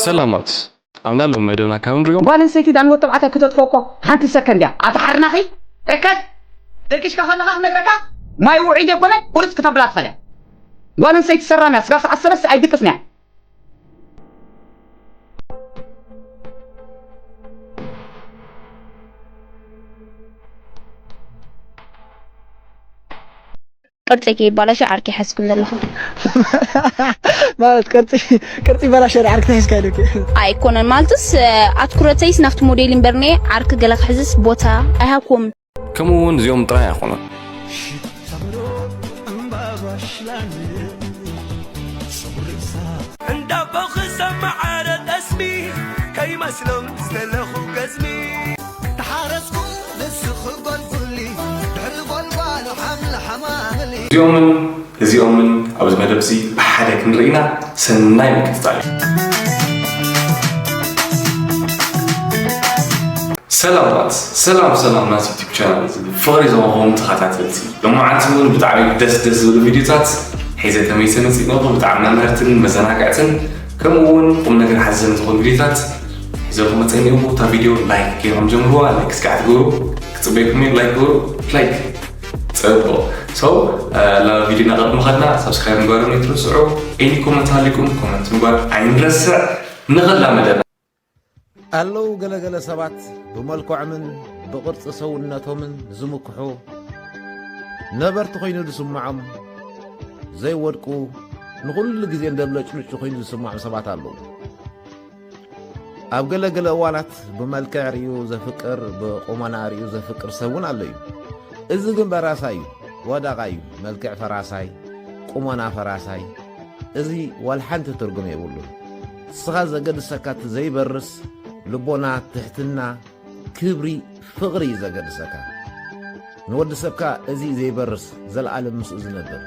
ሰላማት ኣምላኽ ሎም መደብና ካብ ንሪኦ ጓል ኣንስተይቲ ዳንጎት ተባዕታይ ክተጥፎ እኮ ሓንቲ ሰከንድ እያ ኣታ ሓርናኺ እከት ደቂሽካ ከለኻ ክነግረካ ማይ ውዒ ዘይኮነ ቁርፅ ክተብላ ትኸእል እያ ጓል ኣንስተይቲ ሰራም እያ ስጋብ ሰዓት ሰለስተ ኣይድቅስን እያ ቅርጺ ከይባላሾ ዓርኪ ሓዝኩም ዘለኹም። ማለት ቅርጺ ቅርጺ ይበላሸ ዓርኪ ተሒዝካ ኢሉኪ። ኣይኮነን ማለትስ ኣትኩረተይስ ናብቲ ሞዴል እምበር ኔ ዓርኪ ገለ ክሕዝስ ቦታ ኣይሃብኩዎምን። ከምኡ እውን እዚኦም ጥራይ ኣይኮኑን። እንዳቦ ክሰማዓረ ጠስሚ ከይመስሎም ዝተለኹ ገዝሚ ተሓረስኩ ንስኺ ጎልጉሊ ድሕሪ ጎልጓሉ ሓምሊ ሓማምሊ እዚኦምን እዚኦምን ኣብዚ መደብ እዚ ብሓደ ክንርኢ ኢና። ሰናይ ምክትታል። ሰላማት ሰላም ሰላም ናስ ዩቱብ ቻናል እዚ ፍቕሪ ዝመኾም ተኸታተልቲ ሎማዓንቲ እውን ብጣዕሚ ደስ ደስ ዝብሉ ቪዲዮታት ሒዘ ተመይሰ መፂእ ነኹ ብጣዕሚ መምህርትን መዘናግዕትን ከምኡ እውን ቁም ነገር ሓዘን ዝኾኑ ቪዲዮታት ሒዘ ክመፀ እኒኦ እታ ቪዲዮ ላይክ ገይሮም ጀምርዋ ላይክ እስካዕ ትገብሩ ክፅበይኩም እየ ላይክ ግበሩ ላይክ ፅቡቕ so ናብ ቪዲዮ እናቐድሙ ኸድና ሳብስክራይብ ምግባር ኣይትረስዑ any comment ሃሊኩም comment ምግባር ኣይንረስዕ ንኽላ መደብ ኣለዉ ገለገለ ሰባት ብመልክዖምን ብቕርጺ ሰውነቶምን ዝምክሑ፣ ነበርቲ ኮይኑ ዝስምዖም፣ ዘይወድቁ፣ ንኹሉ ግዜ እንደብለጭልጩ ኮይኑ ዝስምዖም ሰባት ኣለዉ። ኣብ ገለገለ እዋናት ብመልክዕ ርእዩ ዘፍቅር፣ ብቑመና ርእዩ ዘፍቅር ሰብ እውን ኣሎ እዩ። እዚ ግን በራሳይ እዩ፣ ወዳቓይ እዩ፣ መልክዕ ፈራሳይ፣ ቁመና ፈራሳይ፣ እዚ ዋላ ሓንቲ ትርጉም የብሉን። ንስኻ ዘገድሰካ እቲ ዘይበርስ ልቦና፣ ትሕትና፣ ክብሪ፣ ፍቕሪ እዩ ዘገድሰካ። ንወዲ ሰብካ እዚ ዘይበርስ፣ ዘለኣለም ምስኡ ዝነብር።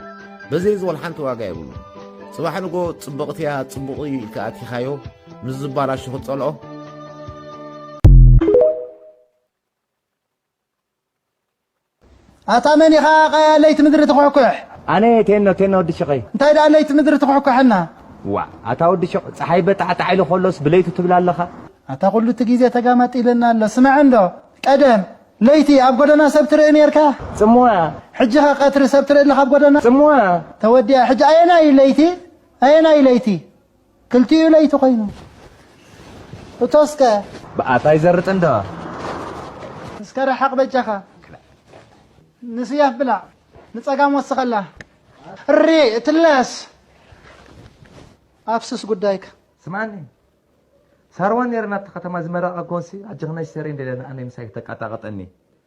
በዘይ እዚ ዋላ ሓንቲ ዋጋ የብሉን። ጽባሕ ንጎ ጽብቕቲ እያ፣ ጽቡቕ እዩ ኢልካ ኣቲኻዮ፣ ምስ ዝባላሹ ክትጸልኦ? ኣታ መን ኢኻ ለይቲ ምድሪ ትኹሕኩሕ? ኣነ ቴኖ ቴኖ ወዲ ሽቐይ። እንታይ ደኣ ለይቲ ምድሪ ትኹሕኩሐና? ዋእ ኣታ ወዲ ሽቕ ጸሓይ በጣዕጣዕ ኢሉ ከሎስ ብለይቱ ትብል ኣለኻ? ኣታ ኩሉ እቲ ግዜ ተጋማጢልና ኣሎ። ስማዕ እንዶ ቀደም ለይቲ ኣብ ጎደና ሰብ ትርኢ ኔርካ? ጽምዋ። ሕጂ ኸ ቀትሪ ሰብ ትርኢ ኣለኻ ኣብ ጎደና? ጽምዋ። ተወዲኣ። ሕጂ ኣየናይ እዩ ለይቲ? ኣየናይ እዩ ለይቲ? ክልቲኡ ለይቲ ኮይኑ እቶ እስከ ብኣታ ይዘርጥ እንዶ እስከ ርሓቕ በጃኻ ንስያፍ ብላዕ ንጸጋም ወስኸላ ሪ እትለስ ኣብስስ ጉዳይካ ስማኒ ሳርዋን ነይረ ናብቲ ከተማ ዝመረቐ ኮንሲ ኣጀኽነሽ ሰሪ እንደለ ንኣነይ ምሳይ ተቃጣቐጠኒ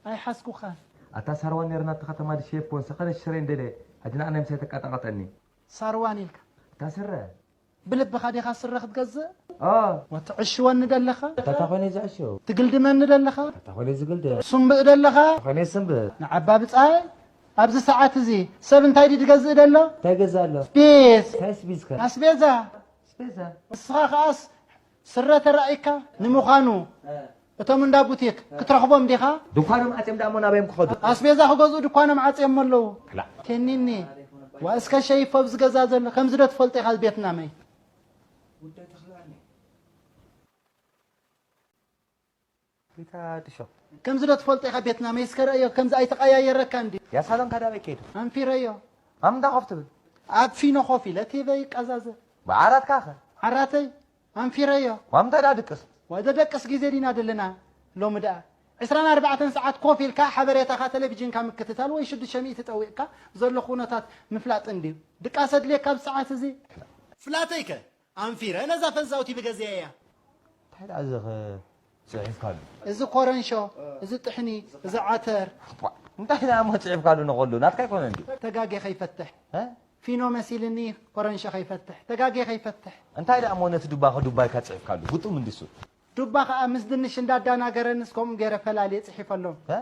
ኣይሓስኩኻን ኣታ ሳርዋን ነይረ ናብቲ ከተማ ድሸየት ኮንሲ ኸነሽ ሰሪ እንደለ ኣጅ ንኣነይ ምሳይ ተቃጣቐጠኒ ሳርዋን ኢልካ እታ ስረ ብልብኻ ዲኻ ስረ ክትገዝእ? ኣዎ። ወትዕሽወኒ ደለኻ? ታታ ኮይነ ዝዕሽው። ትግልድመኒ ደለኻ? ታታ ኮይነ ዝግልደ። ሱምብእ ደለኻ? ኮይነ ስምብእ። ንዓባ ብጻይ ኣብዚ ሰዓት እዚ ሰብ እንታይ ድዩ ዝገዝእ ደሎ? እንታይ ገዛ ኣሎ? ስፒስ። እንታይ ስፒስ ከ? ኣስቤዛ። ኣስቤዛ። ንስኻ ከኣስ ስረ ተራእይካ ንምዃኑ እቶም እንዳ ቡቲክ ክትረኽቦም ዲኻ? ድኳኖም ዓጽዮም ደኣ እሞ ናበዮም ክኸዱ? ኣስቤዛ ክገዝኡ ድኳኖም ዓጽዮሞ ኣለዉ። ክላእ። ቴኒኒ፣ ዋእ እስከ ሸይፎ ኣብዚ ገዛ ዘሎ፣ ከምዚ ዶ ትፈልጦ ኢኻ ቤትና መይ? ጌታ ድሾ። ከምዚ ዶ ትፈልጦ ኢኻ ቤትና መይ እስከ ረእዮ፣ ከምዚ ኣይተቐያየረካን ድዩ? ያ ሳሎንካ ዳበይ ከይዱ? ኣንፊረዮ። ኣብ ምንታይ ኮፍ ትብል? ኣብ ፊኖ ኮፍ ኢለ ቲቨይ ይቀዛዘ። ብዓራትካ ኸ? ዓራተይ። ኣንፊረዮ። ዋምታ ደኣ ድቅስ። ዋይ ዘደቅስ ግዜ ዲና ደለና ሎሚ ደኣ። ዕስራን ኣርባዕተን ሰዓት ኮፍ ኢልካ ሓበሬታኻ ተለቪጅንካ ምክትታል ወይ ሽዱሽተ ሚእቲ ጠዊቕካ ዘሎ ኩነታት ምፍላጥ እንድዩ። ድቃስ ኣድልየካ ኣብዚ ሰዓት እዚ። ፍላተይከ ኣንፊረ ነዛ ፈዛውቲ ብገዘየያ። እንታይ ደኣ እዚ ኸ ጽሒፍካሉ? እዚ ኮረንሾ፣ እዚ ጥሕኒ፣ እዚ ዓተር። እንታይ ደኣ እሞ ጽሒፍካሉ ንኸሉ ናትካ ኣይኮነን ድዩ? ተጋጌ ከይፈትሕ። እ? ፊኖ መሲልኒ ኮረንሸ ከይፈትሕ ተጋጌ ከይፈትሕ እንታይ ደኣ እሞ ነቲ ዱባ ከዱባይ ካጽሒፍካሉ ግጡም እንዲሱ ዱባ ከኣ ምስ ድንሽ እንዳዳናገረንስ ከምኡ ገይረ ፈላልየ ጽሒፈሎም እ?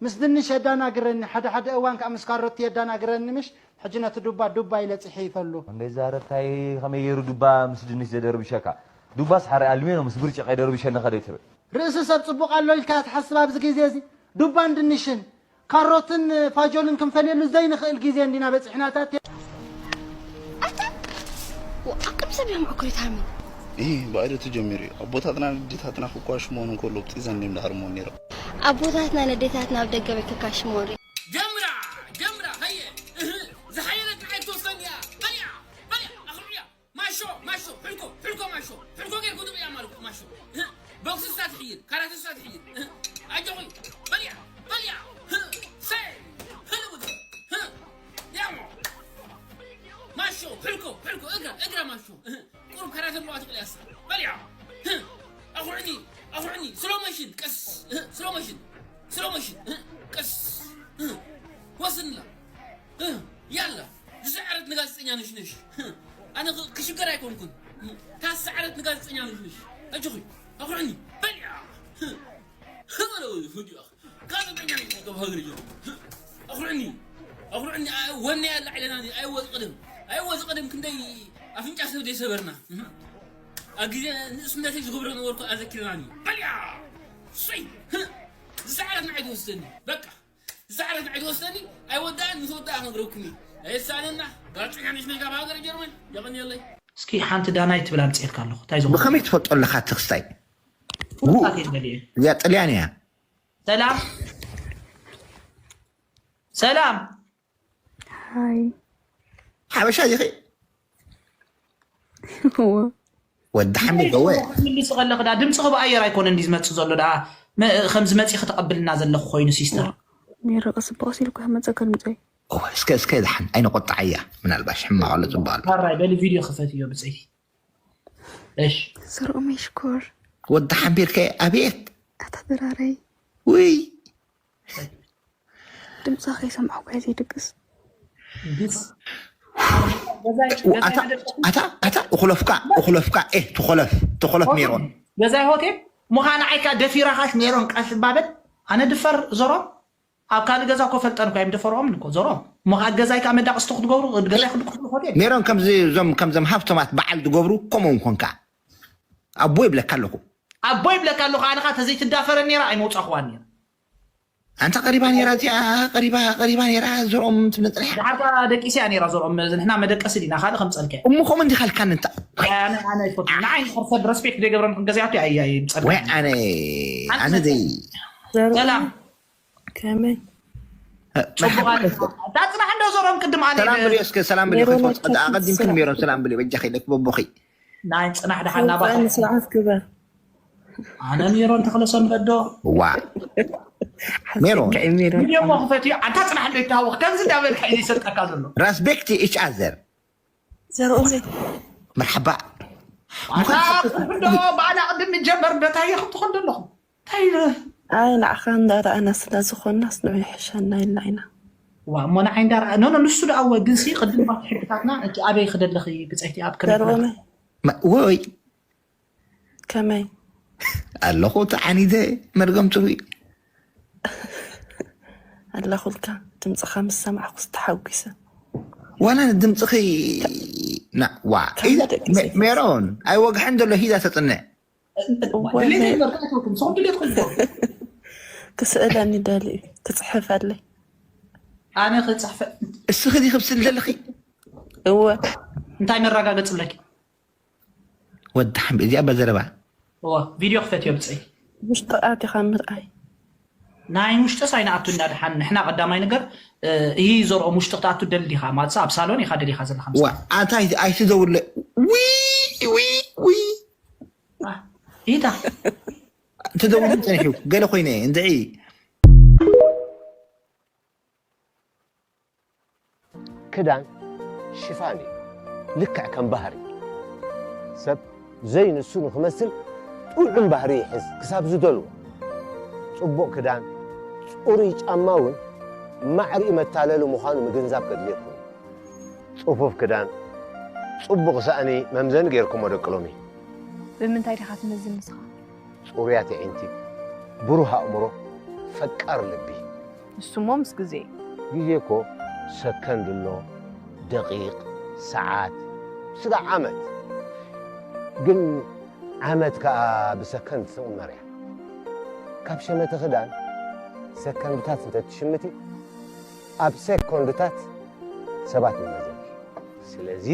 ምስ ድንሽ የዳናግረኒ ሓደ ሓደ እዋን ከኣ ምስ ካሮቲ የዳናግረኒ ምሽ ሕጂ ነቲ ዱባ ዱባ ኢለ ጽሒፈሉ እንደ ዛረብታይ ከመይ ገይሩ ዱባ ምስ ድንሽ ዘደርብሸካ ዱባስ ሓረ ኣልሜኖ ምስ ብርጭቕ የደርብሸኒ ከደይ ትብል ርእሲ ሰብ ጽቡቕ ኣሎ ኢልካ ትሓስብ ኣብዚ ግዜ እዚ ዱባን ድንሽን ካሮትን ፋጆልን ክንፈልየሉ ዘይንኽእል ግዜ እንዲና በጺሕና ታቴ። ኣታ ኣቅም ሰብ እዮም ዕኩሪት ሃሚ ይህ ባዕደቱ ጀሚሩ እዩ። ኣቦታትና ኣዴታትና ክኳሽሞን እንከሎ ብጢዘን ድዮም ድሃርሞን ነይሮም። ኣቦታትና ነዴታትና ኣብ ደገ ቤት ክካሽሞን ርኢ። ጀምራ ጀምራ ሀየ እህ፣ ዝሓየለት ንዓይ ትወስደኒ እያ። በልያ በልያ ኣኽርዕያ። ማሾ ማሾ ሕልኮ ሕልኮ ማሾ ሕልኮ ጌርኩ ድቕያ ማልኩ ማሾ እህ፣ ቦክስ እሳ ትሕይል ካራተ እሳ ትሕይል እህ፣ ኣጆኺ በልያ በልያ እህ፣ ሰይ ህልቡት እህ፣ ያሞ ማሾ ሕልኮ ሕልኮ እግራ እግራ ማሾ እህ፣ ቁሩብ ካራተ ኣለዋ ትቕልያ እሳ በልያ እህ፣ ኣኹርዕኒ ኣኹርዕኒ ስሎ ሞሽን ቀስ እህ፣ ስሎ ሞሽን ስሎ ሞሽን እህ፣ ቀስ እህ፣ ወስንላ እህ፣ ያላ ዝሰዓረት ንጋዜጠኛ ነሽነሽ እህ፣ ኣነ ክ- ክሽገር ኣይኮንኩን እህ፣ ታሰዓረት ንጋዜጠኛ ነሽነሽ ኣጆኺ ኣኹርዕኒ በልያ እህ፣ ህበለው ይሁዲ ኣኽ ጋዜጠኛ ነሽ ካብ ሃገር ጀምሩ ኣኹርዕኒ ኣኹርዕኒ ኣይ- ወነ ያለ ዕለና ኣይወዝ ቅድም ኣይወዝ ቅድም ክንደይ ኣፍንጫ ሰብ ደይ ሰበርና እህ፣ ኣብ ግዜ ንእስነተይ ዝገብሮ ነበርኩ ኣዘኪርናኒ በልያ ሰይ እህ፣ ዝሰዓረት ንዓይ ትወስደኒ በቃ ዝሰዓረት ንዓይ ትወስደኒ ኣይወዳእን ምስ ወዳእ ክነግረኩም እዩ ኣይሳነና ጋዜጠኛ ነሽ ነሽ ካብ ሃገር ጀርመን የቐንየለይ እስኪ ሓንቲ ዳናይ ትብል ኣምፅኤልካ ኣለኹ እንታይ ዝኾነ ብኸመይ ትፈልጦ ኣለኻ እቲ ክስታይ ፍሉጣት እየ ደልየ እዚኣ ጥልያን እያ ሰላም ሰላም ሃይ ሓበሻ ዲኺ እወ ወዲ ሓሚድ እወ ክትምልሲ ከለኺ ዳ ድምፅኺ ብኣየር ኣይኮነ እንዲ ዝመፅእ ዘሎ ዳ መ- ከም ዝመፅእ ክተቐብልና ዘለኹ ኮይኑ ሲስተር ሜሮ ቀስ ብቐስ ኢልኩ ከመፀካ ድምፀይ እወ እስከ እስከ ድሓን ኣይንቆጣዓያ ምናልባሽ ሕማቕ ኣሎ ፅቡቕ ኣሎ ካራይ በሊ ቪድዮ ክፈት እዮ ብፀይቲ እሽ ስርኡ መሽኮር ወዲ ሓምቢርከ ኣቤት ኣታ ድራረይ ውይ ድምፃ ከይሰማዕኩ ከይ ዘይድቅስ ግስ ኣታ ኣታ ኣታ እኹለፍካ እኹለፍካ ኤህ ትኾለፍ ትኾለፍ ሜሮን ገዛይ ሆቴል ምዃን ዓይካ ደፊራኻስ ሜሮን ቀስ ባበል ኣነ ድፈር ዞሮ ኣብ ካልእ ገዛ እኮ ፈልጠን እኮ እዮም ደፈርኦም እኮ ዞሮ እሞ ከዓ ገዛይ ከዓ መዳቕስቲ ክትገብሩ ገዛይ ክድቅሱ ሆቴል ሜሮን ከምዚ እዞም ከምዞም ሃብቶማት በዓል ዝገብሩ ከምኡ ምኾንካ ኣቦ ይብለካ ኣለኹ ኣቦ ይብለካ ኣለኹ ኣነ ከዓ ተዘይትዳፈረ ነራ ኣይመውፃእኽዋን ነራ ኣንታ ቀሪባ ነራ እዚኣ ቀሪባ ቀሪባ ነራ ዘርኦም ትብል ፅንሕ ድሓርካ ደቂስ እያ ነራ ዘርኦም ንሕና መደቀሲ ዲና ካልእ ከምፀልከ እሞ ከምኡ እንዲኻ ልካኒ እንታ ኣነ ኣነ ይፈቱ ንዓይ ንድሕር ሰብ ረስፔክት ዘይገብረን ክንገዚኣቱ ኣይ ኣይ ምፀልከ ወይ ኣነ ኣነ ዘይ ሰላም ከመይ ጽቡቕ ኣለ። እታ ጽናሕ እንዶ ዘሮም ቅድም ኣነ ሰላም ብልዮ እስከ ሰላም ብልዮ ሜሮን ከይትወፅእ ደኣ ኣይትወፅእ ኣቐዲምክን ስራሕ። ሜሮን ሰላም ብልዮ በጃኺ ኢለኪ በቦኺ ናይ ጽናሕ ደሓና ባኻ ውፅእኒ ስርዓት ግበር። ኣነ ሜሮን ተኽለ ሰንበት ዶ ዋ ሜሮን ሓሲብካ እዩ ሜሮን። ቪድዮ ሞ ክፈትዮ ኣንታ ጽናሕ እንዶ ይተሃወኽ ከምዚ እንዳበልካ እዩ ዝሰልጠካ ዘሎ ራስቤክቲ ኢች ኣዘር ዘርኦም ዘይ መርሓባ ኣታ እንዶ ባዕላ ቅድም ንጀመር በታየ ከም ትኾን ዘለኹም እንታይ ኢለ ኣይ ንዓኻ እንዳረኣና ስለ ዝኾንናስ ንዑ ይሕሸና ኢልና ኢና። ዋ እሞ ንዓይ እንዳረኣ ኖ ኖ ንሱ ደኣ እወ ግንሲ ቅድም ባት ሕግታትና እቲ ኣበይ ክደለኺ ብፀይቲ ኣብ ከመይ ዘርኦመ መ- ወይ ከመይ ኣለኹ ተዓኒደ መርገም ትብኢ ኣለኹልካ ድምፅኻ ምስ ሰማዕኩስ ተሓጒሰ። ዋላ ንድምፅኺ ና ዋ ካብ ደቂ ሜ- ሜሮን ኣይወግሐን ዘሎ ሂዳ ተፅንዕ ድሌት ይበርካ ኣይተውኩም ሰኹም ድሌት ኮንኩም ክስእለኒ ደሊ እዩ ክፅሕፈለይ ኣነ ክፅሕፈ እስኺ ዲ ክብስል ዘለኺ እወ እንታይ መረጋገፂ ኣለኪ ወዲ ሓምቢ እዚኣ በዘረባ እዋ ቪድዮ ክፈትዮ ብፅይ ውሽጢ ኣቲኻ ምርኣይ ናይ ውሽጢ ሳይንኣቱ እንዳድሓን ንሕና ቀዳማይ ነገር ይህ ዘርኦም ውሽጢ ክትኣቱ ደሊ ዲኻ ማፃ ኣብ ሳሎን ኢኻ ደሊኻ ዘለኻ ዋ ኣታ ኣይትደውለ ዊ ዊ ዊ ኢታ ትደውል ፀኒሑ ገለ ኮይነ እንድዒ ክዳን ሽፋን እዩ። ልክዕ ከም ባህሪ። ሰብ ዘይንሱ ንኽመስል ጥዑም ባህሪ ይሕዝ ክሳብ ዝደልዎ። ጽቡቕ ክዳን፣ ጽሩይ ጫማ እውን ማዕሪኡ መታለሊ ምዃኑ ምግንዛብ ከድልየኩም እዩ። ጽፉፍ ክዳን፣ ጽቡቕ ሳእኒ መምዘኒ ጌርኩሞ ደቂ ሎሚ። ብምንታይ ዲኻ ትመዝን ንስኻ? ጽሩያት ኣዒንቲ፣ ብሩህ ኣእምሮ፣ ፈቃር ልቢ። ንሱሞ ምስ ግዜ እዩ። ግዜ እኮ ሰከንድ ኣሎ፣ ደቂቕ፣ ሰዓት፣ ስጋዕ ዓመት። ግን ዓመት ከኣ ብሰከንድ ትቕመር እያ። ካብ ሸመተ ክዳን ሰከንድታት እንተ ትሽምቲ፣ ኣብ ሴኮንድታት ሰባት ይመዘን። ስለዚ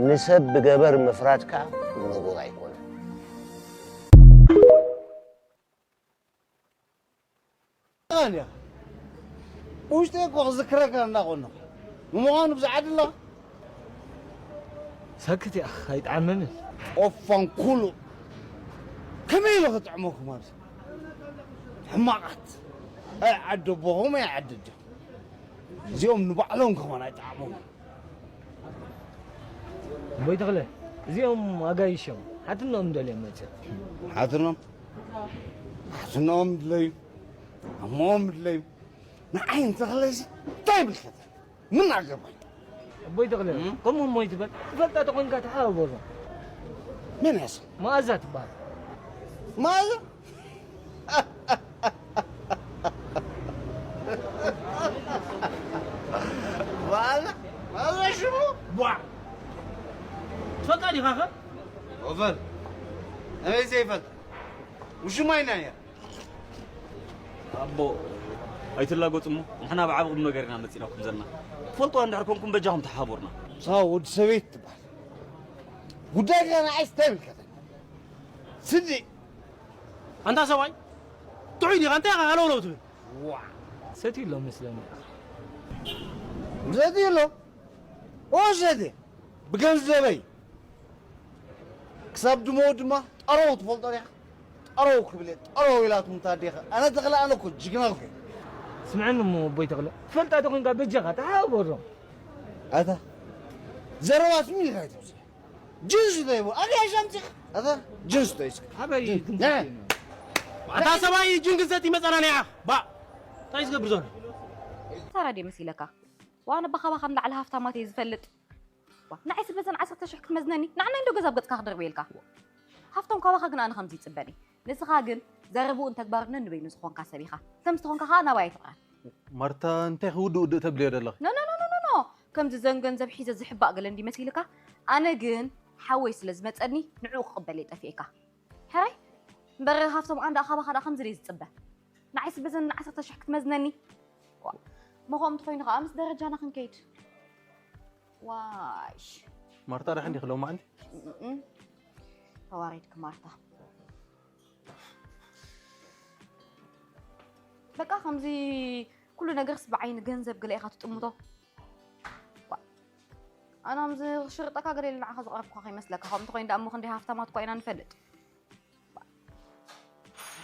ንሰብ ብገበር ምፍራድ ከኣ ንቡር ኣይኮነን። ኣንያ ውሽጢ እኮ ክዝክረካ እንዳኾንኹ። ንምዃኑ ብዛዕባ ድላ? ሰክት እያ፣ ኣይጥዓመንን። ኦፋን ኩሉ ከመይ ኢሉ ክጥዕመኩም? ኣብዚ ሕማቓት። ኣይ ዓዲ ኣቦኹም፣ ኣይ ዓዲ ኣጆኹም። እዚኦም ንባዕሎም ከማን ኣይጠዓሞም። ኣቦይ ተኽለ፣ እዚኦም ኣጋይሾም ሓትኖም ደልዮም መጽእ። ሓትኖም? ሓትኖም ድለዩ፣ ኣሞም ድለዩ። ንዓይ እንተኽለሲ እንታይ ይምልከት? ምን ኣገባኝ? ኣቦይ ተኽለ፣ እም? ከምኡ እሞ ይትበል። ትፈልጣ ተኾንካ ተሓባበሮ። መን እያ ስም? መኣዛ ትበሃል። መኣዛ? መኣዛ? መኣዛ ሽሙ? ቧዕ! ትፈልጣ ዲኻ ኸ? ኦቨር። ኣበይ ዘይፈልጥ? ውሽማይና እያ። ኣቦ፣ ኣይትላገጹ እሞ፣ ንሕና ብዓቢ ቁም ነገር ኢና መጺናኩም ዘለና። ትፈልጡዋ እንድሕር ኮንኩም በጃኹም ተሓባበሩና። ንስኻ ወዲ ሰበይቲ ትበሃል። ጉዳይካ ንዓይስ እንታይ ይምልከተኒ? ስዲ። ኣንታ ሰብኣይ፣ ጥዑይ ዲኻ? እንታይ ኢኻ ሃለውለው ትብል? ዋ። ሰትዩ ኣሎ መስለኒ። ሰትዩ ኣሎ? ኦ፣ ሰትየ። ብገንዘበይ። ክሳብ ድሞ ድማ ጠረው ትፈልጦ ዲኻ? ጠረው ክብል እየ፣ ጠረው ኢላትኩም እታ ኣዴኻ። ኣነ ተኽለ፣ ኣነ እኮ ጅግና እኮ እየ። ስምዐኒ እሞ ኣቦይ ተኽለ፣ ትፈልጣ ተኾንካ በጃኻ ተሓባበሮም። ኣታ ዘረባ ስሚ ኢኻ ኣይትብዝሕ። ጅንስ ዶ ይቦ? ኣገያሽ ኣምጺኻ። ኣታ ጅንስ ዶ ይስካ? ኣበይ ጅንስ? ጅንስ ነ። ዶ ይቦ? ኣታ ሰብኣይ ጅንግዘት ይመጸና ኒዓ። ባ፣ እንታይ ዝገብር ዘሎ? ተራድዮ መሲለካ? ዋነ ባኻ ባኻ ንላዕሊ ሃፍታማት እየ ዝፈልጥ። ዋ፣ ንዓይ ስበዘን ዓሰርተ ሽሕ ክትመዝነኒ፣ ንዓናይ እንዶ ገዛ ኣብ ገጽካ ክደርብየልካ። ሃፍቶም ካባኻ ግን ኣነ ከምዚ ይጽበኒ። ንስኻ ግን ዘረብኡን ተግባሩን ነንበይኑ ዝኾንካ ሰብ ኢኻ። ከም ዝተኾንካ ኸኣ ናባይ ኣይትቕረብ። ማርታ፣ እንታይ ክውድእ ውድእ ተብልዮ ዘለኺ? ኖ፣ ኖ፣ ኖ፣ ኖ፣ ኖ፣ ኖ። ከምዚ ዘን ገንዘብ ሒዘ ዝሕባእ ገለ እንዲ መሲልካ? ኣነ ግን ሓወይ ስለ ዝመጸኒ ንዕኡ ክቕበል እየ ጠፊኤካ። ሕራይ እምበር ሃፍቶም ኣንዳ ካባኻ ደኣ ከምዚ ድየ ዝጽበ? ንዓይስ በዘን ዓሰርተ ሽሕ ክትመዝነኒ? ዋ፣ እሞ ከምኡ እንተኾይኑ ኸኣ ምስ ደረጃና ክንከይድ። ዋይ። ማርታ ደሓን ዲኺ ሎማዓንቲ? እም፣ ተዋሪድኪ ማርታ። በቃ ከምዚ ኩሉ ነገርስ ብዓይኒ ገንዘብ ገለ ኢኻ ትጥምቶ። ዋ፣ ኣነ ከምዚ ክሽርጠካ ገለ ኢለ ንዓኻ ዝቐረብኩኻ ከይመስለካ። ከምኡ እንተኾይኑ ደኣ እሞ ክንደይ ሃፍታማት እኳ ኢና ንፈልጥ።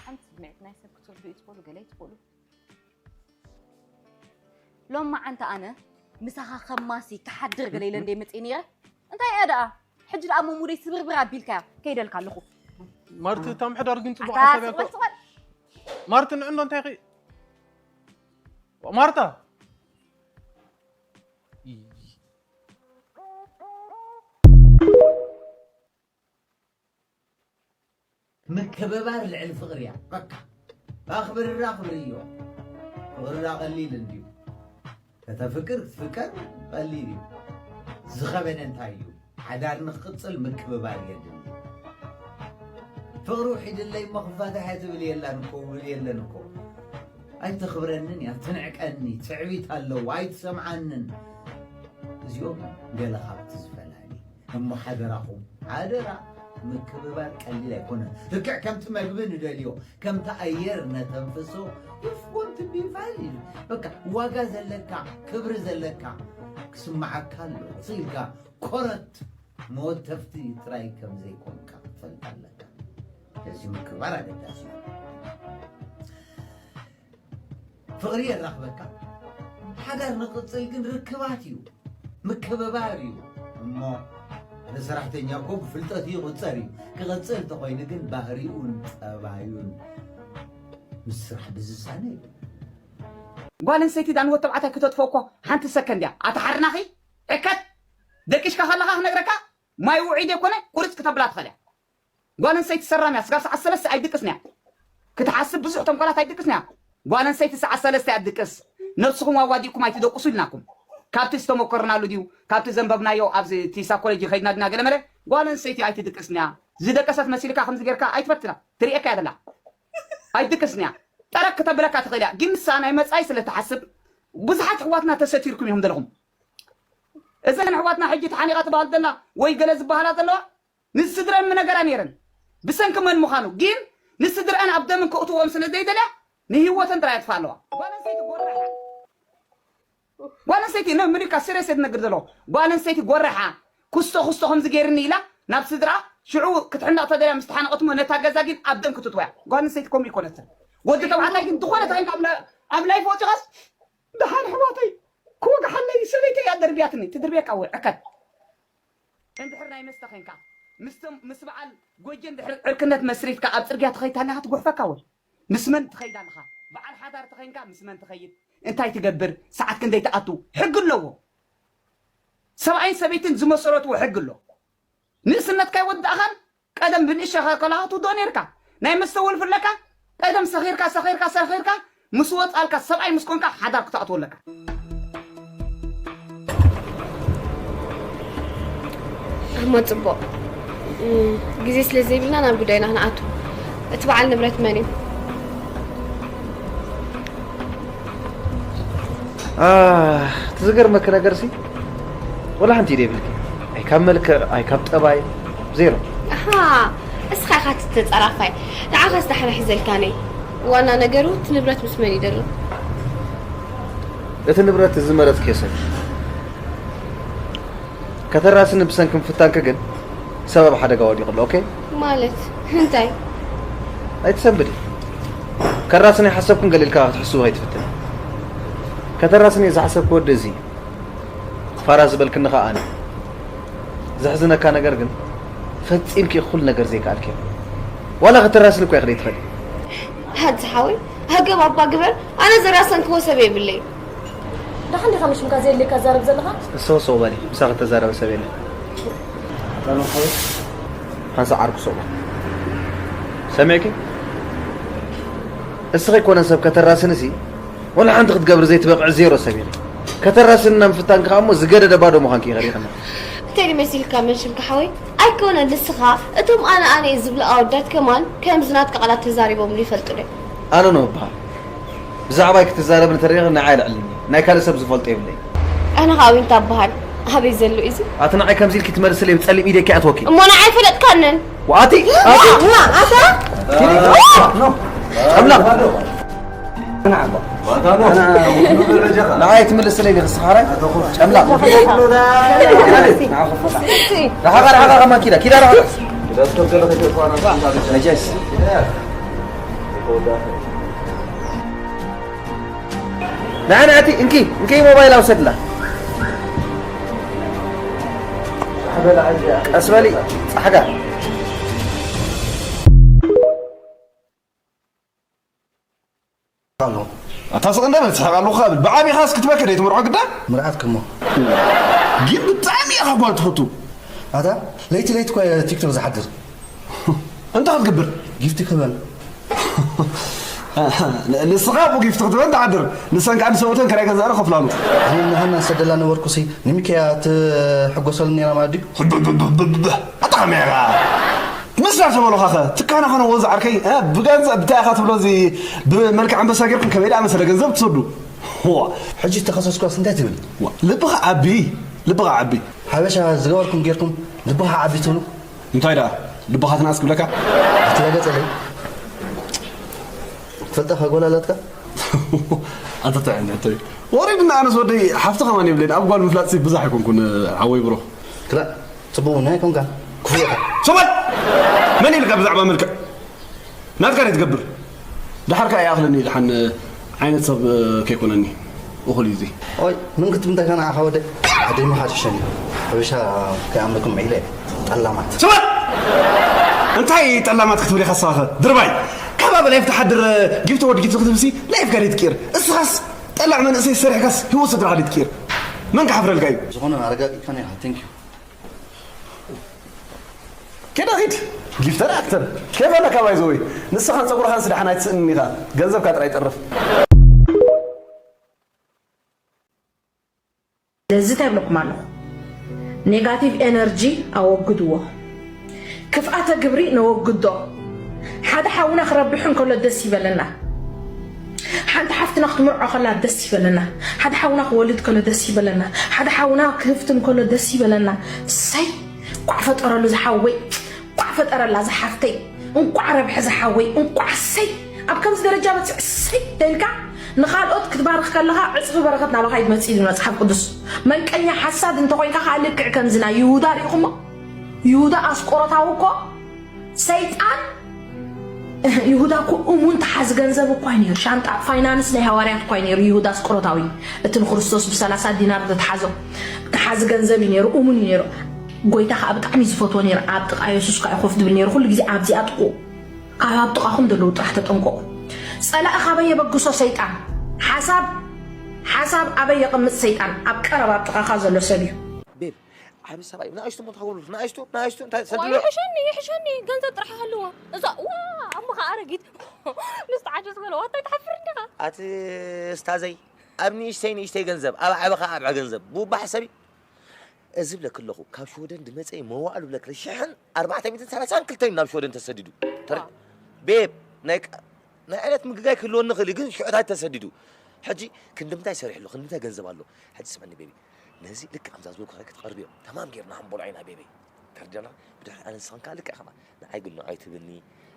ሓንቲ ስምዒት ናይ ሰብ ክትርድኡ ትኽእሉ፣ ገለ ኣይትኽእሉ። ሎም መዓንቲ ኣነ ምሳኻ ከማሲ ክሓድር ገለ ኢለ እንደ መጽእ ነይረ። እንታይ እያ ደኣ? ሕጂ ደኣ እሞ ሙደይ ስብርብር ኣቢልካያ። ከይደልካ ኣለኹ። ማርቲ፣ እታ ምሕዳር ግን ጽቡቕ ኣታ ሓሳብ እያ እኮ። ጽቕበል፣ ጽቕበል። ማርቲ፣ ንዕኖ እንታይ ኺ-? ማርታ! ምክብባር ልዕሊ ፍቕሪ እያ። በቃ፣ ኣኽብርራ ኣኽብርዮ። ፍቕርራ ቀሊል እንድዩ። ከተፍቅር ክትፍቀር ቀሊል እዩ። ዝኸበደ እንታይ እዩ? ሓዳር ንክቕጽል ምክብባር የድሊ። ፍቕሪ ውሒድለይ እሞ ክፋታሕ እየ ትብል የላን እኮ፣ ውብል የለን እኮ። ኣይተኽብረንን እያ፣ ትንዕቀኒ፣ ትዕቢት ኣለዎ፣ ኣይትሰምዓንን። እዚኦም ገለ ካብቲ ዝፈላሊ። እሞ ሓደራኹም፣ ሓደራ፣ ምክብባር ቀሊል ኣይኮነን። ልክዕ ከምቲ መግቢ ንደልዮ፣ ከምቲ ኣየር ነተንፍሶ፣ if want to be valued፣ በቃ ዋጋ ዘለካ፣ ክብሪ ዘለካ ክስምዓካ ኣለዎ። ስኢልካ ኮረት መወተፍቲ ጥራይ ከም ዘይኮንካ ክትፈልጥ ኣለካ። ስለዚ ምክብባር ኣገዳሲ እዩ። ፍቕሪ የራኽበካ። ሓዳር ንቕጽል ግን ርክባት እዩ፣ ምክብባር እዩ። እሞ ሓደ ሰራሕተኛ እኮ ብፍልጠት ይቑጸር እዩ። ክቕጽል እንተኾይኑ ግን ባህሪኡን ጠባዩን ምስ ስራሕ ብዝሳነ እዩ። ጓል ኣንስተይቲ ዳን ወድ ተባዕታይ ክተጥፎ እኮ ሓንቲ ሰከንድ እያ። ኣታ ሓርናኺ ዕከት ደቂሽካ ከለኻ ክነግረካ ማይ ውዒ ዘይኮነ ቁርጽ ክተብላ ትኽእል እያ። ጓል ኣንስተይቲ ሰራም እያ። ስጋብ ሰዓት ሰለስተ ኣይድቅስን እያ። ክትሓስብ ብዙሕ ተንኮላት ኣይድቅስን እያ። ጓል ኣንስተይቲ ሰዓት ሰለስተ እያ ትድቅስ። ነብስኹም ኣዋዲእኩም ኣይትደቅሱ ኢልናኩም። ካብቲ ዝተመኮርናሉ ድዩ? ካብቲ ዘንበብናዮ ኣብዚ እቲ ሳይኮሎጂ ከይድና ድና ገለመለ? ጓል ኣንስተይቲ ኣይትድቅስን እያ። ዝደቀሰት መሲልካ ከምዚ ጌርካ ኣይትፈትና። ትርእየካ እያ ዘላ። ኣይትድቅስን እያ። ጠረግ ክተብለካ ትኽእል እያ። ግን ንሳ ናይ መጻኢ ስለ ትሓስብ ብዙሓት ኣሕዋትና ተሰቲርኩም ኢኹም ዘለኹም። እዘን ኣሕዋትና ሕጂ ተሓኒቓ ትበሃል ዘላ ወይ ገለ ዝበሃላ ዘለዋ ንስድረን ምነገራ ነይረን። ብሰንኪ መን ምዃኑ ግን ንስድረአን ኣብ ደምን ከእትዎም ስለ ዘይደልያ ንህይወተን ጥራይ የጥፋ ኣለዋ። ጓል ኣንስተይቲ ጎረሓ። ጓል ኣንስተይቲ ነ ምልካ ስሬስ የትነግር ዘሎ። ጓል ኣንስተይቲ ጎረሓ ኩስቶ ኩስቶ ከምዚ ገይርኒ ኢላ ናብ ስድራ ሽዑ ክትሕነቕ ተደልያ ምስ ተሓነቐትሞ ነታ ገዛ ግን ኣብ ደም ክትጥወያ። ጓል ኣንስተይቲ ከምኡ ይኮነትን። ወዲ ተባዕታይ ግን ዝኾነ ተኸንካ ኣብ ላ- ኣብ ላይፍ ወፂኻስ ደሓን ኣሕዋተይ ክወግሓለይ ሰበይተይ እያ ደርብያትኒ ትድርብየካ ወይ ዕከት። እንድሕር ናይ መስተ ኸንካ ምስ በዓል ጎጀ እንድሕር ዕርክነት መስሪትካ ኣብ ፅርግያ ትኸይድ ኣለኻ ትጉሕፈካ ወይ ምስ መን ትኸይድ ኣለኻ? በዓል ሓዳር ተኸይንካ ምስ መን ትኸይድ? እንታይ ትገብር? ሰዓት ክንደይ ትኣቱ? ሕጊ ኣለዎ። ሰብኣይን ሰበይትን ዝመሰረትዎ ሕጊ ኣሎ። ንእስነትካ ይወዳእኻን ቀደም ብንእሸኻ ከለኻ ትውድኦ ነይርካ። ናይ መስተ ወልፊ ኣለካ። ቀደም ሰኺርካ ሰኺርካ ሰኺርካ ምስ ወጻልካ ሰብኣይ ምስ ኮንካ ሓዳር ክትኣትዎ ኣለካ። እሞ ጽቡቕ። እም፣ ግዜ ስለ ዘይብልና ናብ ጉዳይና ክንኣቱ። እቲ በዓል ንብረት መን እዩ? ኣህ፣ እቲ ዝገርመኪ ነገርሲ ወላ ሓንቲ ኢደ የብልኪ። ኣይ ካብ መልክዕ ኣይ ካብ ጠባይ ዜሮ። ኣሃ፣ እስኻ ኢኻ እቲ ተጻራፋይ። ንዓኻስ ዳሕና ሒዘልካ ነይ። ዋና ነገሩ እቲ ንብረት ምስ መን እዩ ዘሎ? እቲ ንብረት ዝመረጽክዮ ሰብ ከተራስኒ ብሰንኪ ምፍታንኪ ግን ሰብ ኣብ ሓደጋ ወዲቑ ኣሎ። ኦኬ? ማለት እንታይ? ኣይትሰንብዲ። ከራስኒ ሓሰብክን ገለ ኢልካ ክትሕስቡ ኣይትፍትን። ከተራስኒ ዝሓሰብክ ወዲ እዚ ፋራ ዝበልክኒ ኸኣ ኣነ። ዘሕዝነካ ነገር ግን ፈጺምኪ ኩሉ ነገር ዘይከኣልኪ። ዋላ ከተራስኒ እኮ ኢኺ ዘይትኽእሊ። ሓንቲ ሓወይ ሃገብ ኣባ ግበር ኣነ ዘራሰንክዎ ሰብ የብለይ። ደሓን ዲኻ መሽምካ ዘየድልየካ ትዛረብ ዘለኻ? እሰው ሰው በሊ ምሳኺ ተዛረበ ሰብ የለን። ሓንሳ ዓርኩ ሰው ሰሚዕኪ እስኺ ኣይኮነን ሰብ ከተራስንሲ ወላ ሓንቲ ክትገብሪ ዘይትበቕዒ ዜሮ ሰብ ኢኺ። ከተራስንና ምፍታንኪ ከኣ እሞ ዝገደደ ባዶ ምዃንኪ ኢኺ ሪኢኽና። እንታይ ድዩ መሲልካ መን ሽምካ ሓወይ? ኣይኮነን ንስኻ እቶም ኣነ ኣነ እየ ዝብሉ ኣወዳት ከማን ከምዚ ናትካ ቃላት ተዛሪቦምሉ ይፈልጡ ዶ? ኣነ ነው እበሃል። ብዛዕባይ ክትዛረብ እንተሪኢኺ ንዓይ ኣልዕልኒ። ናይ ካልእ ሰብ ዝፈልጦ የብለይን። ኣነ ኸኣ ዊንታ እበሃል። ኣበይ ዘሎ እዩ እዚ? ኣቲ ንዓይ ከምዚ ኢልኪ ትመልስለይ ብጸሊም ኢደይ ከይኣትወኪ። እሞ ንዓይ ፈለጥካንን? ወኣቲ ኣቲ ኣታ ኣምላኽ ንዓይ ትምልስለይ ዲኺ ሰሓራይ ጨምላቕ ርሓቓ ርሓቓ ከማን ኪዳ ኪዳ ርሓቓ ነጃስ ንዓይ ንዕቲ እንኪ እንኪ ሞባይል ኣውሰድላ ቀስ በሊ ጻሕጋ ኣሎ ኣታ ስቕ እንዳበል ትስሕቕ ኣለኹ ብል ብዓቢኻስ ክትበኪ ዶ ትምርዖ ግዳ ምርዓት ክሞ ግን ብጣዕሚ ኢኻ ጓል ትፈቱ ኣታ ለይቲ ለይቲ እኮ ቲክቶክ ዝሓድር እንታይ ክትገብር ጊፍቲ ክህበን ንስኻ እኮ ጊፍቲ ክትበን ትሓድር ንሰን ከዓ ንሰብኡተን ክራይ ገዛእረ ከፍላሉ ኣነ ንሃና ሰደላ ነበርኩሲ ንሚካያ ትሕጎሰሉ ነራ ማለት ድዩ ኣታ ከመይ ኢኻ ምስ ናብ ተበሉኻኸ ትካናኸኖ ወዚ ዓርከይ ብገንዘብ ብታይ ኢኻ ትብሎ እዚ ብመልክዕ ኣንበሳ ጌርኩም ከመይ ደኣ መሰለ ገንዘብ ትሰዱ ሕጂ ተኸሰስኳስ እንታይ ትብል ልብኻ ዓቢ ልብኻ ዓቢ ሓበሻ ዝገበርኩም ጌርኩም ልብኻ ዓቢ ትብሉ እንታይ ደኣ ልብኻ ትንኣስ ክብለካ እቲ ረገጸለይ ትፈልጣ ኸጎላላትካ ኣንተ ጥዕም ሕቶይ ወሪድና ኣነስ ወደይ ሓፍቲ ከማን የብለይን ኣብ ጓል ምፍላጥ ብዙሕ ኣይኮንኩን ሓወይ ብሮ ክላ ጽቡቅ ናይ ኮንካ ክፉ ኢኻ ሶማል መን ኢልካ ብዛዕባ መልክዕ ናትካ ዶ ትገብር ደሓር ከኣ ይኣኽለኒ ደሓን ዓይነት ሰብ ከይኮነኒ እኹል እዩ እዚ ኦይ ምን ክትምንታይ ከ ንዓኻ ወደ ኣደይ ምኻ ትሕሸኒ ሓበሻ ከይኣምነኩም ዒለ ጠላማት ስማ እንታይ ጠላማት ክትብል ኢኻ ስኻኸ ድርባይ ከባቢ ላይፍ ትሓድር ጊፍቲ ወድ ጊፍቲ ክትብሲ ላይፍ ጋር ይትቅር እስኻስ ጠላዕ መንእሰይ ሰሪሕካስ ህይወት ስድራኻ ይትቅር መን ክሓፍረልካ እዩ ዝኾነ ኣረጋጊእካኒ ኢኻ ቴንክ ዩ ኬዳ ኺድ ጊፍተር ኣክተር ኬፍ ኣለካ ባይዘወይ ንስኻን ፀጉርኻን ስዳሕና ኣይትስእንን ኢኻ ገንዘብካ ጥራይ ጠርፍ ስለዚ እንታይ ይብለኩም ኣለኹ negative energy ኣወግድዎ ክፍኣተ ግብሪ ነወግዶ ሓደ ሓውና ክረብሕ እንከሎ ደስ ይበለና ሓንቲ ሓፍትና ክትምርዖ ከላ ደስ ይበለና ሓደ ሓውና ክወልድ ከሎ ደስ ይበለና ሓደ ሓውና ክህፍትን ከሎ ደስ ይበለና ሰይ ኳዕ ፈጠረሉ ዝሓወይ ፈጠረላ ዝሓፍተይ። እንቋዕ ረብሐ ዝሓወይ፣ እንቋዕ እሰይ። ኣብ ከምዚ ደረጃ በፂሑ እሰይ ተልካ፣ ንኻልኦት ክትባርኽ ከለኻ ዕፅፊ በረኸት ናባኻ ይመፅእ ኢሉ መፅሓፍ ቅዱስ። መንቀኛ ሓሳድ እንተኾይንካ ከዓ ልክዕ ከምዚ ናይ ይሁዳ ሪኢኹሞ። ይሁዳ ኣስቆሮታዊ እኮ ሰይጣን። ይሁዳ እኮ እሙን ተሓዚ ገንዘብ እኳ እዩ ነይሩ። ሻንጣ ፋይናንስ ናይ ሃዋርያት እኳ እዩ ነይሩ። ይሁዳ ኣስቆሮታዊ፣ እቲ ንክርስቶስ ብሰላሳ ዲናር ዝተሓዞ ተሓዚ ገንዘብ እዩ ነይሩ። እሙን እዩ ነይሩ። ጎይታ ከዓ ብጣዕሚ እዩ ዝፈትዎ ነይሩ። ኣብ ጥቃ የሱስ ከዓ ኮፍ ድብል ነይሩ። ኩሉ ግዜ ኣብዚኣ ጥቁ ካብ ኣብ ጥቃኹም ዘለዉ ጥራሕ ተጠንቀቁ። ጸላኢ ካበይ የበግሶ ሰይጣን? ሓሳብ ሓሳብ ኣበይ የቐምጥ ሰይጣን? ኣብ ቀረባ ኣብ ጥቃኻ ዘሎ ሰብ እዩ። ቤብ፣ ዓቢ ሰብኣይ እዩ። ንኣሽቱ እሞ ትኸውን፣ ንኣሽቱ፣ ንኣሽቱ እንታይ ዋ፣ ሰድሎ? ይሕሸኒ፣ ይሕሸኒ፣ ገንዘብ ጥራሕ ይሃልዎ። እዛ፣ ዋ፣ ኣሞኻ ኣረጊት። ምስ ተዓጀዝ በለ፣ ዋታይ ትሓፍር እንዲኻ? ኣቲ እስታዘይ፣ ኣብ ንእሽተይ ንእሽተይ ገንዘብ፣ ኣብ ዓበኻ ኣብ ገንዘብ፣ ቡባ ሕሰቢ። እዚ ብለክ ኣለኹ፣ ካብ ሽወደን ድመጸ መዋዕሉ ብለክ ሽሕን ኣርባዕተ ሚእትን ሰላሳን ክልተን ናብ ሽወደን ተሰዲዱ። ተረ-፣ ዋው። ቤብ፣ ናይ ቃ-፣ ናይ ዕለት ምግጋይ ክህልወኒ ይኽእል እዩ፣ ግን ሽዑታት ተሰዲዱ። ሕጂ ክንድምታይ ሰሪሕ ኣሎ፣ ክንድምታይ ገንዘብ ኣሎ። ሕጂ ስምዕኒ ቤቢ፣ ነዚ ልክዕ ከምዛ ዝበልኩ ክትቐርብዮ። ተማም ጌርና ክንበሎ ኢና ቤቢ። ተርዲእና፣ ብድሕሪ ኣነ ንስኽን ከኣ ልክዕ ከማ። ንዓይ ግን ንዓይ ትብልኒ፣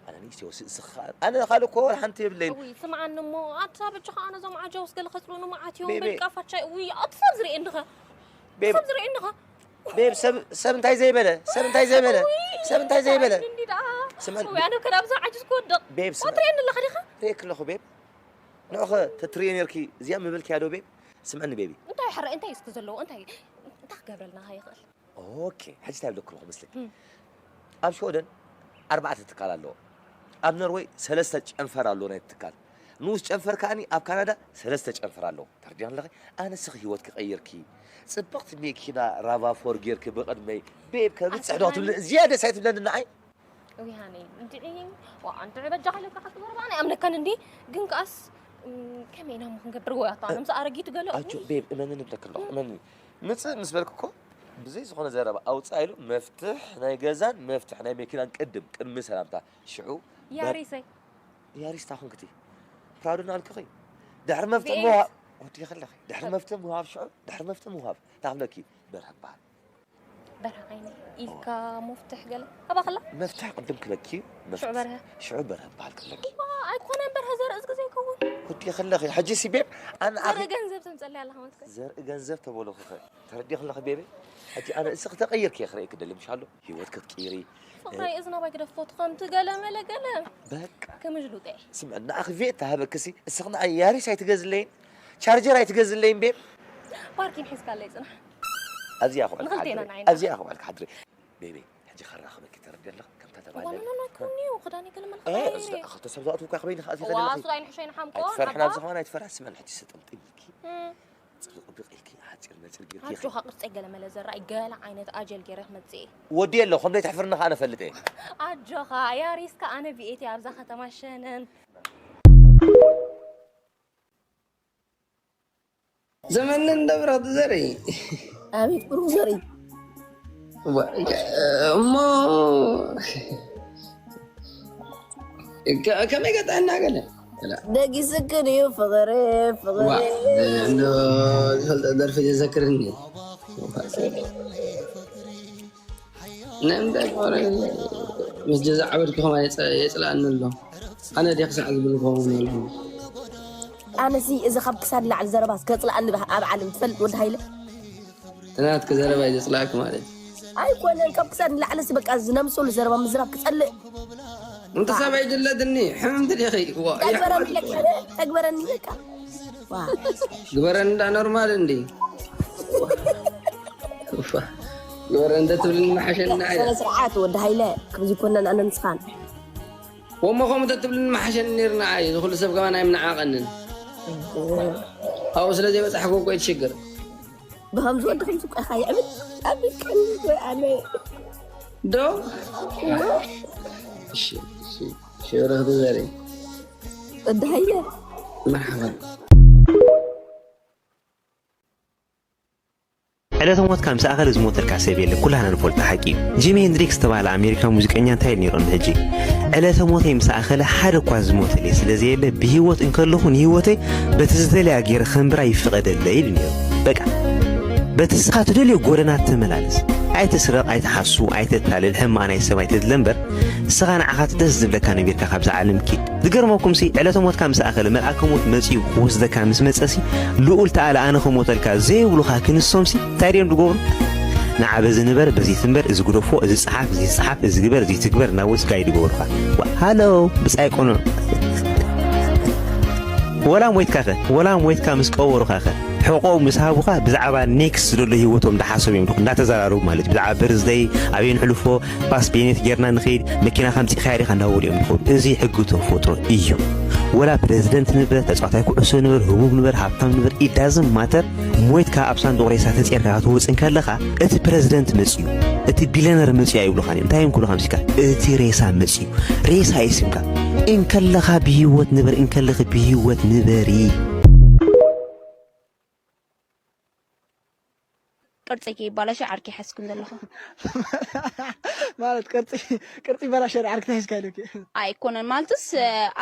ኣነ ንእሽተይ ወስድ ስኻ-፣ ኣነ ካልእ እኮ ሓንቲ የብለይን። እውይ፣ ስምዓኒ እሞ፣ ኣታ በጃኻ ኣነ እዞም ዓጃውስ ገለ ከጽልኡኒ መዓት እዮም፣ ቤቢ። በልቃ ፋቻ፣ እውይ፣ ኣቲ ሰብ ዝርእየኒ ኸ? ቤቢ። ሰብ ዝርእየኒ ኸ? ቤብ፣ ሰብ፣ ሰብ እንታይ ዘይበለ? ሰብ እንታይ ዘይበለ? እውይ፣ ሰብ እንታይ ዘይበለ? እንዲ ደኣ። ስምዕኒ። እውይ፣ ኣነ ከ ናብዛ ዓጅዝ ክወድቕ። ቤብ፣ ስምዕ-፣ ዋትርእየኒ ኣለኻ ዲኻ? ርእየኪ ኣለኹ ቤብ። ንዑኸ ተትርእየ ነርኪ፣ እዚኣ ምበልክያ ዶ ቤብ? ስምዕኒ ቤቢ። እንታይ ሕረ-፣ እንታይ እስኪ ዘለዎ? እንታይ፣ እንታይ ክገብረልና ይኽእል? ኦኬ፣ ሕጂ እንታይ ብለኩ ኣለኹ መስለኪ? እም። ኣብ ሽወደን ኣርባዕተ ትካል ኣለዎ። ኣብ ኖርወይ ሰለስተ ጨንፈር ኣለዎ ናይቲ ትካል። ንኡስ ጨንፈር ከኣኒ ኣብ ካናዳ ሰለስተ ጨንፈር ኣለዎ። ተረዲእኒ ኣለኺ? ኣነ ንስኺ ህይወት ክቐይርኪ፣ ጽብቕቲ መኪና ራቫ ፎር ጌርኪ ብቕድመይ፣ ቤብ፣ ከብጽሕ ዶ ኣስመዓኒ። ክትብሊ፣ እዚኣ ደስ ኣይትብለኒ ንዓይ? ውይ ሃኒ፣ እንድዒ፣ ዋ፣ እንድዒ በጃኻ ኢለካ ክትገርባ፣ ኣነ ኣምነካን እንዲ፣ ግን ከኣስ፣ እም፣ ከመይ ኢና እሞ ክንገብር? ወይ ኣታ፣ ኣነ ምስ ኣረጊቱ ገለ፣ ኣጆ፣ ውይ። ቤብ፣ እመንኒ ብለኪ ኣለኹ፣ እም። እመንኒ። ምጽእ ምስ በልኩ እኮ፣ ብዘይ ዝኾነ ዘረባ ኣውጽእ ኢሉ፣ መፍትሕ ናይ ገዛን መፍትሕ ናይ መኪናን ቅድም፣ ቅድሚ ሰላምታ። ሽዑ፣ በር-፣ ያሪሰይ። ያሪስ ታኹንክቲ። ፕራውድ እናልክኺ። ድሕሪ መፍትሕ ቪኤት። ምሃብ፣ ወዲ ከለኺ። ድሕሪ መፍትሕ ምሃብ ሽዑ፣ ድሕሪ መፍትሕ ምሃብ። ታኽለኪ፣ በርሀ በሃል። በርሀ ዓይነይ ኢልካ መፍትሕ ገለ ኣባኽላ? መፍትሕ ቅድም ክለኪ፣ መፍትሕ ሽዑ በርሀ። ሽዑ በርሀ በሃል ክለኪ። እባ፣ ኣይኮነን በርሀ ዘርእስ ግዜ ይከውን። ወዲ ከለኺ፣ ሕጂ ሲ ቤብ፣ ኣን ኣኺ ዘርኢ ገንዘብ ተምጸለይ ኣለኻ መስከ? ዘርኢ ገንዘብ ተበሎ ክኸ-፣ ተረዲ ከለኺ ቤቢ፣ ሕጂ ኣነ እስኺ ተቐይርኪ እየ ክርእየኪ ደሊ፣ ምሽ ኣሎ? ህይወት ክትቅይሪ። ፍቕራይ እዝና ባይ ግደፎ፣ ትኸምቲ ገለ መለ ገለ። በቃ። ከምሽ ሉጤ። ስምዕ፣ ንኣኺ ቬት ተሃበክሲ፣ እስኺ ንኣይ ያሪስ ኣይትገዝለይን? ቻርጀር ኣይትገዝለይን ቤብ? ፓርኪን ሒዝካለይ ጽናሕ። ኣብዚኣ ክውዕል ንኽልቴና ክሓድሪ። ንዓይና። ኣብዚኣ ክውዕል ክሓድሪ። ቤቢ፣ ሕጂ ከራኽበኪ ተረዲ ኣለኽ፣ ከምታ ተባለ። ዋና ናና ኩኒ፣ ክዳኒ ገለ መልክ እ፣ ቀይሪ። እዚ ደኣ ክልተ ሰብ ዝኣትዉ እኳ ክበይኒ ከኣ ዋ፣ ዘይተደለኺ። እሱ ኣይንሕሸ ይንሓምቆ፣ ኣይትፈርሒ ናብዚ ናባ። ዝኾነ ኣይትፈርሒ፣ ስመን ሕጂ ስጠምጢ ኢልኪ። እም። ጽብቕ ብቕ ኢልኪ፣ ሓጺር መጺር ጌርኪ። ኣጆኻ ቅርጸይ ገለ መለ ዘራይ፣ ገለ ዓይነት ኣጀል ጌረ ክመጽእ እየ። ወዲ የለ፣ ከም ዘይትሕፍርኒ ከኣ ነፈልጥ እየ። ኣጆኻ፣ ያሪስካ ኣነ ብኤቲ ኣብዛ ከተማ ሸነን። ዘመንን ደብረ ዘርኢ። ኣቤት ብሩኽ ዘርኢ። እሞ ከ-፣ ከመይ ገጠዐና ገለ? ደጊስክን እዩ ፍቕሪ፣ ፍቕሪ። ዋ፣ እንዶ ዝፈልጦ ደርፊ ዘዘክርኒ። ነንበ ቆረ ምስ ጀዛ ዓበድኩ ከማን የጸ-፣ የጽልኣኒ ኣሎ። ኣነ ድየ ክሳዕ ዝብል ክኸውን ኣለኹ። ኣነሲ እዚ ካብ ክሳድ ንላዕሊ ዘረባስ ከጽልኣኒ ባ-፣ ኣብ ዓለም ትፈልጥ ወዲ ሃይለ? እቲ ናትኪ ዘረባ እዩ ዘጽልኣኪ ማለት እዩ። ኣይኮነን፣ ካብ ክሳድ ንላዕሊሲ በቃ ዝነምሰሉ ዘረባ ምዝራብ ክጸልእ። እንተ ሰበይ ድለትኒ ሕምምቲ ዲኺ? ዋ፣ ተግበረኒ ኢለካ፣ ተግበረኒ በቃ። ዋ። ግበረኒ እንዳ ኖርማል እንዲ። እፋ። ግበረኒ እንተ ትብልኒ መሓሸኒ ንዓይ። ስነ ስርዓት ወዲ ሃይለ፣ ከምዚ ኮነን ኣነ ንስኻን። ወሞ ከምኡ እንተ ትብልኒ መሓሸኒ ነይሩ ንዓይ። እዚ ኩሉ ሰብ ከማን ኣይምነዓቐንን። ኣብኡ ስለ ዘይበጻሕኩ እኮ እዩ እቲ ሽግር። ብኸምዚ ወዲ ከምዚ እኮ ኢኻ ይዕብል። ኣብ ቀልቢ ኣነ። ዶ? እሺ፣ እሺ፣ እሺ፣ በረኽቱ ዘርኢ። ወዲ ሃይለ። መርሓባ። ዕለተ ሞትካ ምስ ኣኸለ ዝሞተልካ ሰብ የለ፣ ኩላህና ንፈልጦ ሓቂ እዩ። ጂሚ ሄንድሪክስ ዝተባህለ ኣሜሪካዊ ሙዚቀኛ እንታይ ኢሉ ነይሩ እንዶ ሕጂ? ዕለተ ሞተይ ምስ ኣኸለ ሓደ እኳ ዝሞተለይ ስለ ዘየለ፣ ብህይወት እንከለኹ ንህይወተይ በቲ ዝደልያ ገይረ ከንብራ ይፍቐደለይ ኢሉ ነይሩ። በቃ፣ በቲ ንስኻ ትደልዮ ጎደና ተመላለስ። ኣይትስረቕ፣ ኣይትሓሱ፣ ኣይተታልል፣ ሕማቕ ናይ ሰብ ኣይተድለ እምበር፣ ንስኻ ንዓኻ እቲ ደስ ዝብለካ ነቢርካ ካብዛ ዓለም ኪድ። ዝገርመኩምሲ፣ ዕለተ ሞትካ ምስ ኣኸለ፣ መልኣከ ሞት መጺኡ ክወስደካ ምስ መጸሲ፣ ልኡል ተኣለ ኣነ ክሞተልካ ዘይብሉኻ ክንሶምሲ፣ እንታይ ድዮም ዝገብሩ? ንዓ በዚ ንበር፣ በዚ ትንበር፣ እዚ ግደፎ፣ እዚ ጸሓፍ፣ እዚ ጸሓፍ፣ እዚ ግበር፣ እዚ ትግበር እናበሉ ጋይድ ይገብሩኻ። ዋ፣ ሃሎ፣ ብጻይ ቆኖ። ወላ ሞይትካኸ፣ ወላ ሞይትካ ምስ ቀበሩኻኸ፣ ሕቖ ምስ ሃቡኻ ብዛዕባ ኔክስት ዘሎ ህይወቶም እንዳሓሰቡ እዮም ድኹ፣ እንዳተዘራረቡ ማለት እዩ። ብዛዕባ በርዝደይ፣ ኣበይ ንሕልፎ፣ ፓስ ቤኔት ጌርና ንኸይድ፣ መኪና ከምፂእኻያ ዲኻ እንዳበሉ እዮም ድኹ። እዚ ሕጊ ተፈጥሮ እዩ። ወላ ፕሬዝደንት ንበር፣ ተፃዋታይ ኩዕሶ ንበር፣ ህቡብ ንበር፣ ሃብታም ንበር፣ it doesn't matter። ሞይትካ ኣብ ሳንዱቕ ሬሳ ተጼርካ ክትወጽእ እንከለኻ፣ እቲ ፕሬዝደንት መጺኡ፣ እቲ ቢልዮነር መጺኡ ኣይብሉኻን እዮም። እንታይ እዮም ክብሉኻ ምሲካ? እቲ ሬሳ መጺኡ። ሬሳ እዩ ስምካ። እንከለኻ ብህይወት ንበር፣ እንከለኺ ብህይወት ንበሪ። ቅርጺ ከይባላሸ ዓርኪ ሓዝኩም ዘለኹ። ማለት ቅርጺ ቅርጺ በላሸ ዓርኪ ተሒዝካ ኢሉኪ። ኣይኮነን ማለትስ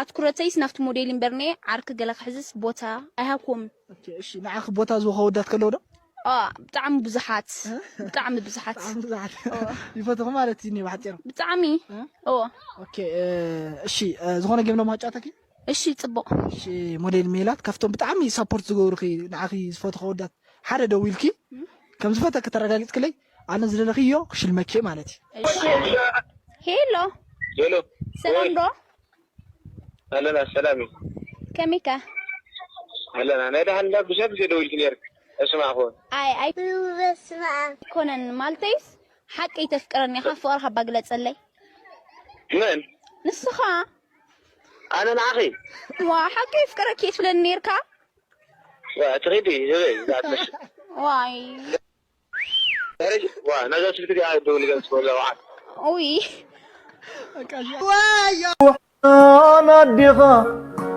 ኣትኩረተይስ ናብቲ ሞዴል እምበር ኔ ዓርኪ ገለ ክሕዝስ ቦታ ኣይሃብኩምን። ኦኬ፣ እሺ፣ ንዓኺ ቦታ ዝወሃወዳት ከለዉ ዶ? ኦ፣ ብጣዕሚ ብዙሓት፣ ብጣዕሚ ብዙሓት። ብጣዕሚ ብዙሓት ይፈትኹ ማለት እዩ፣ እኔ ባሕፂሩ። ብጣዕሚ፣ ኦ። ኦኬ፣ እሺ፣ ዝኾነ ጌም ዶ ማጫወተኪ? እሺ፣ ፅቡቕ። እሺ፣ ሞዴል ሜላት፣ ካብቶም ብጣዕሚ ሳፖርት ዝገብሩኺ፣ ንዓኺ ዝፈትኹ ኣወዳት ሓደ ደዊልኪ፣ ከም ዝፈተኪ ተረጋጊፅክለይ፣ ኣነ ዝደለኽዮ ክሽልመኪ ማለት እዩ። እሺ። ሄሎ፣ ሄሎ፣ ሰላም ዶ? ኣለና ሰላም እዩ። ከመይካ? ኣለና። ናይ ደሓን እንዳ ብዙሕ ግዜ ደዊልኪ ነይርኪ። ኣይሰማዕኹን። ኣይ ኣይ በስመ ኣብ። ኣይኮነን ማለተይስ ሓቀይ ተፍቅረኒ ኢኻ ፍቕርኻ እባ ግለጸለይ። መን? ንስኻ። ኣነ ንዓኺ? ዋ ሓቂ የፍቅረኪ እየ ትብለኒ ነይርካ። ዋ ትኺዲ ህበይ እዛ ትመስል። ዋይ ደረጀ ዋ ናዛ ስልኪ ዲኣ ደውል ገጽ ወላ ወዓት ኡይ ኣና ኣዴኻ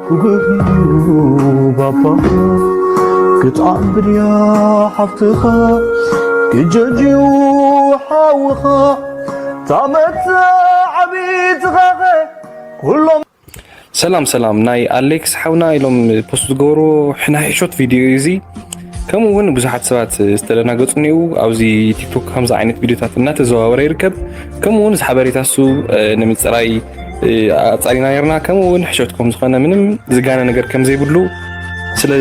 ኩኩዩ ባባ ክትዓብድ እያ ሓፍትኻ ክጀጅዩ ሓውኻ ታመት ዓብትኻኸ ኩሎም ሰላም ሰላም ናይ ኣሌክስ ሓውና ኢሎም ፖስት ዝገበርዎ ናይ ሕሾት ቪድዮ እዩ እዚ። ከምኡ እውን ብዙሓት ሰባት ዝተደናገፁ እኒው ኣብዚ ቲክቶክ ከምዚ ዓይነት ቪድዮታት እናተዘዋወረ ይርከብ። ከምኡ እውን እዚ ሓበሬታ እሱ ንምፅራይ ኣፃሪና ነርና። ከምኡ እውን ሕሾት ከም ዝኾነ ምንም ዝጋነ ነገር ከም ዘይብሉ ስለ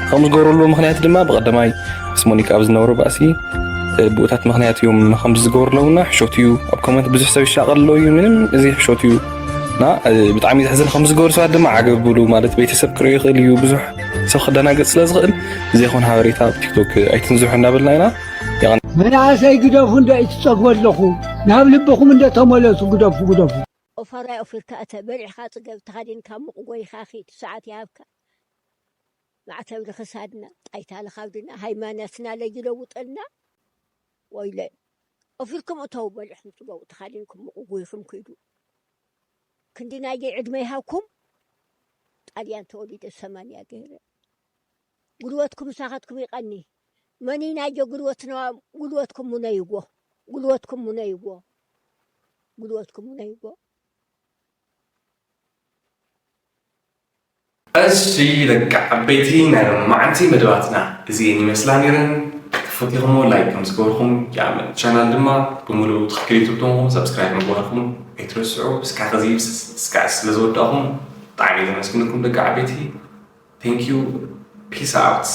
ከም ዝገበረሉ ምኽንያት ድማ ብቐዳማይ ምስ ሞኒካ ኣብ ዝነበሩ ባእሲ ብኡታት ምኽንያት እዮም ከምዚ ዝገበሩ ኣለውና ሕሾት እዩ ኣብ ኮመንት ብዙሕ ሰብ ይሻቐል ኣሎ እዩ ምንም እዚ ሕሾት እዩ እና ብጣዕሚ ዘሕዝን ከም ዝገበሩ ሰባት ድማ ዓገብ ብሉ ማለት ቤተሰብ ክርእዩ ይኽእል እዩ ብዙሕ ሰብ ክደናገፅ ስለ ዝኽእል ዘይኮን ሓበሬታ ኣብ ቲክቶክ ኣይትንዝሑ እንዳበልና ኢና መናእሰይ ግደፉ እንዶ ይትፀቡ ኣለኹ ናብ ልብኹም እንዶ ተመለሱ ግደፉ ግደፉ ኦፋራይ ኦፊርካ እተ በሊዕኻ ፅገብ ተኻዲንካ ሙቕ ጎይኻ ኺድ ሰዓት ይሃብካ ማዕተብ ልኽሳድና ጣይታ ልኻብድና ሃይማኖትና ለይለውጠልና ወይለ ኦፊርኩም እተው በሊዕኹም ፅገቡ ተኻዲንኩም ሙቕ ጎይኹም ኪዱ ክንዲ ናየይ ዕድመ ይሃብኩም ጣልያን ተወሊደ ሰማንያ ገይረ ጉልበትኩም ምሳኻትኩም ይቐኒ መኒናዮ ጉልበትና ጉልበትኩም ሙነይዎ ጉልበትኩም ሙነይዎ ጉልበትኩም ሙነይዎ እሺ ደቂ ዓበይቲ ናይ ሎማዓንቲ መደባትና እዚኤን ይመስላ ነይረን ተፈቲኹሞ ላይክ ከም ዝገበርኩም ይኣምን ቻናል ድማ ብምሉኡ ትኽክል ዩቱብ ተንኹም ሰብስክራይብ ምግባርኩም ኣይትረስዑ እስካ ከዚ እስካ ስለ ዝወዳእኹም ብጣዕሚ ዘመስግነኩም ደቂ ዓበይቲ thank you peace out